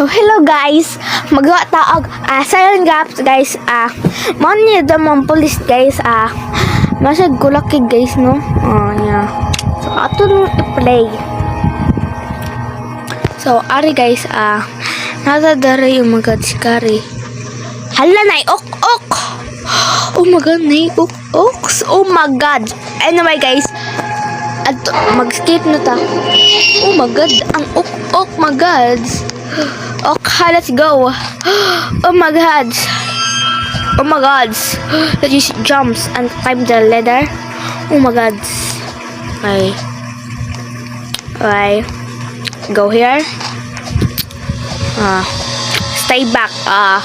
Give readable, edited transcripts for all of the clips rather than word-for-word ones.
So hello guys, magawa ta og silent gaps guys. Mo ni the mga police guys. Masag kulaki guys, no. Oh yeah. So ato nang i-play. So ari guys, nasa dere yung mga scary. Hala na ok ok. Oh my God, nay ok ok. Oh my God. Anyway guys, at mag-skip na ta. Oh my God, ang ok ok my God. Okay, let's go. Oh my God. Oh my God. Let's just jumps and climb the ladder. Oh my God. Okay. Okay. Go here. Stay back. Oh,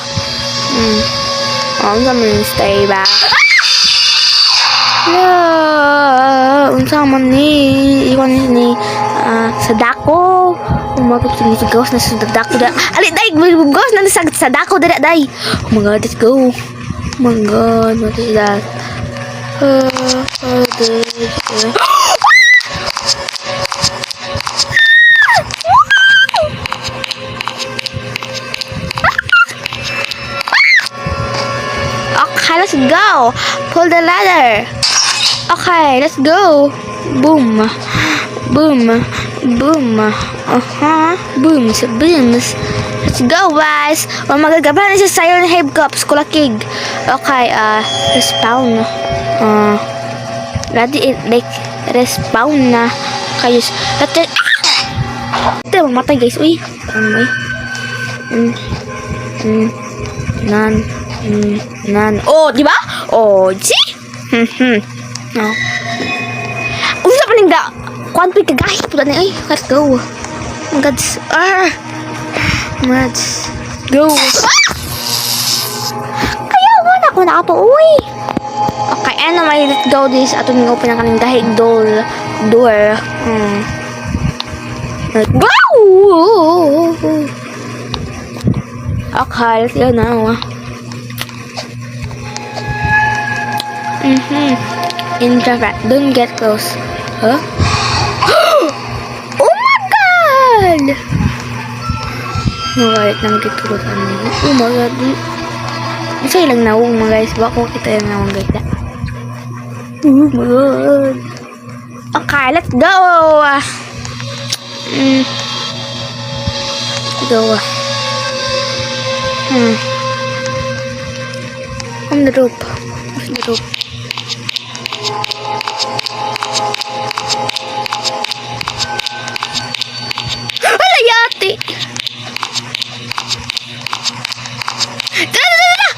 unsa man yung stay back? La, unsa man ni? Iwan ni sa dako. Oh my God, gawas na sa dako da. Ali day, gawas na sa dako dira day. Oh my God, let's go. Oh my God, what is that? Okay, let's go. Pull the ladder. Okay, let's go. Boom. Boom. Boom. Booms. Booms. Let's go, guys. Oh my God, gabahan na sa Siren Cups. Kulakig. Okay, respawn. Ready, it, like, respawn na. Kayo. Let's, ah! Ito, mamatay, guys. Uy. Ano, uy. Nan. Nan. Oh, di ba? Oh, see? No. Unsa pa ning da? Kuan pa kagahi po ni ay. Let's go. Oh my God. Ah. Let's go. Ah! Kaya nga na ako na ato, uy. Okay, anyway, let's go this. Ato ning open ang kaning gahi door. Door. Let's go! Okay, let's go now. Introvert. Don't get close. Huh? Oh my God! No, wait, nang get close. Ano yun? Oh my God. Isa ilang nawong mga guys. Baka kita yung nawong guys. Oh my God. Okay, let's go! Let's go. On the rope. On the rope. Ala, yati! Da, da, da, da!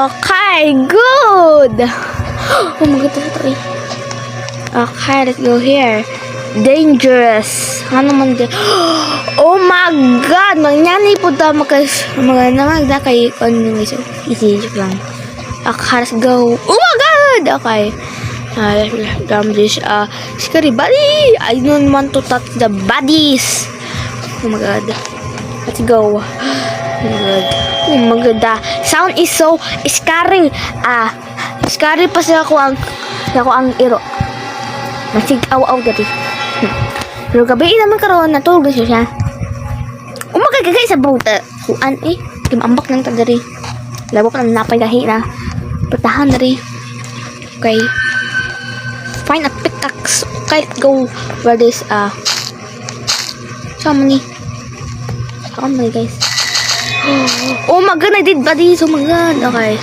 Okay, good! Oh my God, ito, ito. Okay, let's go here. Dangerous. Ano man di? Oh my God! Mangyani po ta makas mga namagda kay ano guys. Easy joke lang. Okay, let's go. Oh my God! Okay. Damn this scary body. I don't want to touch the bodies. Oh my God. Let's go. Oh my God. Oh my God. The sound is so scary. Scary pa sa ako ang iro. Masig aw-aw dati. Pero gabi naman karon natulog na siya. Umagagagay sa buta. Kuan eh. Kimambak nang tadari. Labo pa nang napay gahi na. Patahan dari. Okay. Find a pickaxe. Okay, let's go. Where this so many. So many guys. Oh my God, I did buddies. Oh my God. Okay.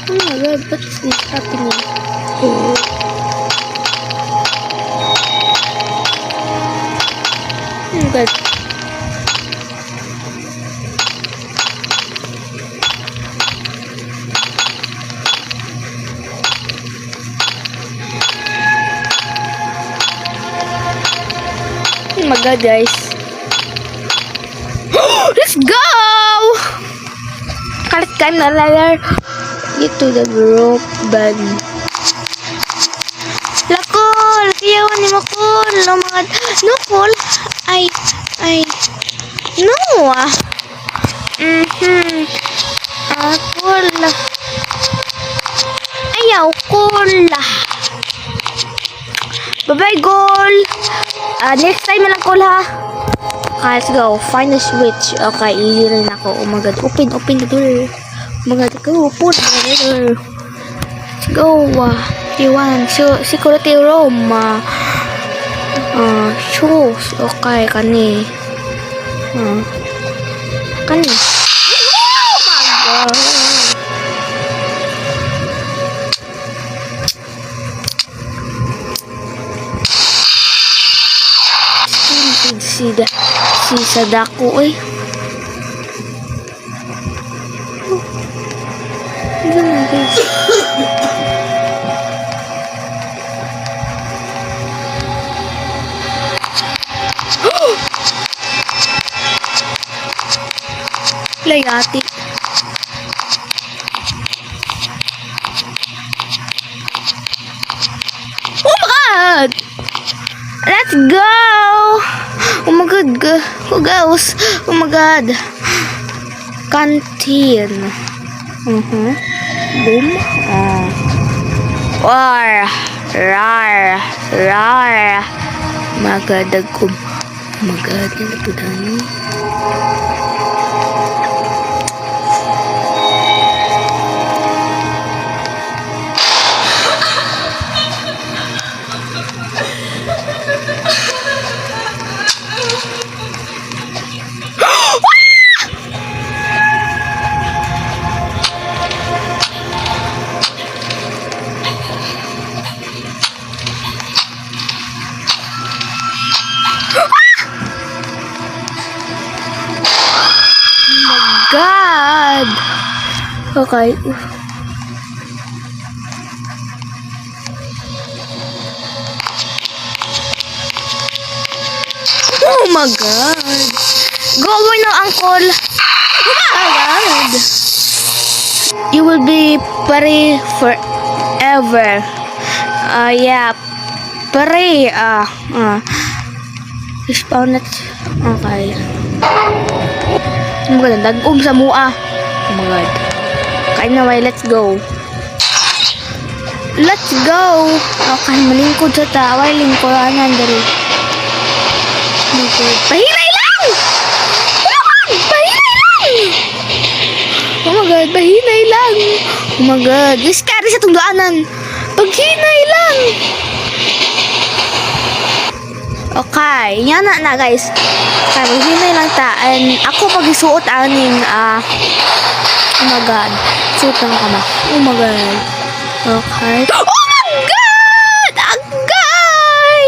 Oh my God, what is this happening? Oh. Oh my God. Oh my God, guys. Let's go! Let's climb the ladder. Get to the rope band. Lakol! Kiyawan ni Makol! Oh my God. No, Kol! Ay, ay. No! Ah. Ah, Kol. Ayaw, Kol. Bye-bye, goal! Next time na lang call, ha? Okay, let's go. Find the switch. Okay, easy rin ako. Oh my God. Open, open the door. Oh my God. Go, open the door. Let's go. T1. So, security room. Shoes. Okay, kani. Kani. Oh my God. Si Sadako eh. Oh. Ano naman, guys? Layati. Oh my God! Let's go! Oh my God. Who goes? Oh my God. Canteen. Boom. Oh. Rar. Rar. Rar. Magadag ko. Oh my God. Nalapudan. God! Okay. Oh my God! Go away now, uncle! Oh my God! You will be free forever. Yeah. Free. Spawn it. Okay. Oh my God, dagom sa mua. Oh my God. Kaya na, way, let's go. Let's go! Okay, malingkod sa ta. Away, lingkod. Anan, dali. Oh my God. Pahinay lang! Oh my God! Pahinay lang! Oh my God, pahinay lang! Oh my God. Scary sa itong daanan. Paghinay lang! Okay, yan na na, guys. Okay, maghinay lang ta. And ako pag-isuot aning oh my God. Suot lang ka ba? Oh my God. Okay. Oh my God! Agay!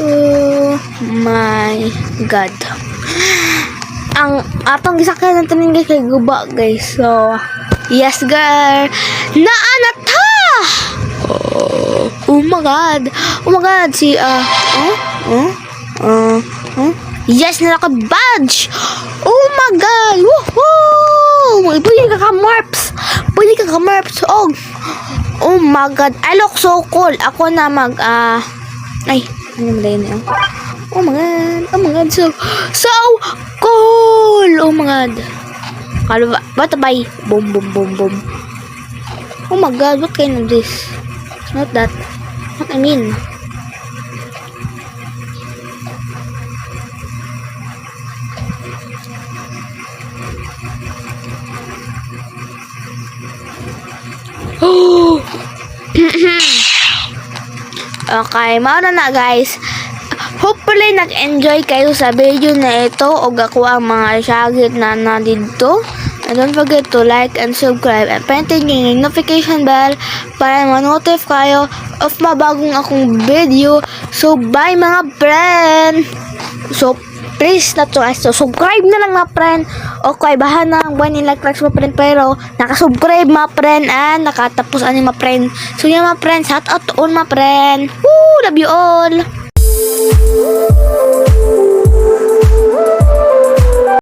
Oh my God. Ang atong gisakyan ng tanin, guys, kay guba, guys. So, yes, girl. Naa na ta! Oh my God. Oh my God. Si, oh, oh. Yes, naka badge. Oh my God. Woohoo! Pwede ka ka-morphs. Pwede ka ka-morphs. Oh my God. I look so cool. Ako na mag, ay, ano mo yun? Oh my God. Oh my God. So, so cool. Oh my God. Kalo ba? What bye? Boom, boom, boom, boom. Oh my God. What kind of this? Not that. What I mean? Oh! Okay, mao na na, guys. Hopefully nag-enjoy kayo sa video na ito o ako ang mga syagit na na dito. And don't forget to like and subscribe and pindutin nyo yung notification bell para ma-notify kayo of mabagong akong video. So, bye, mga friend! So, please not to so subscribe na lang, mga friend. Okay, baha na ang buwan like likes, mga friend, pero nakasubscribe, mga friend, and nakatapos ani, mga friend. So, yan, mga friend, shout out to all, mga friend. Woo! Love you all!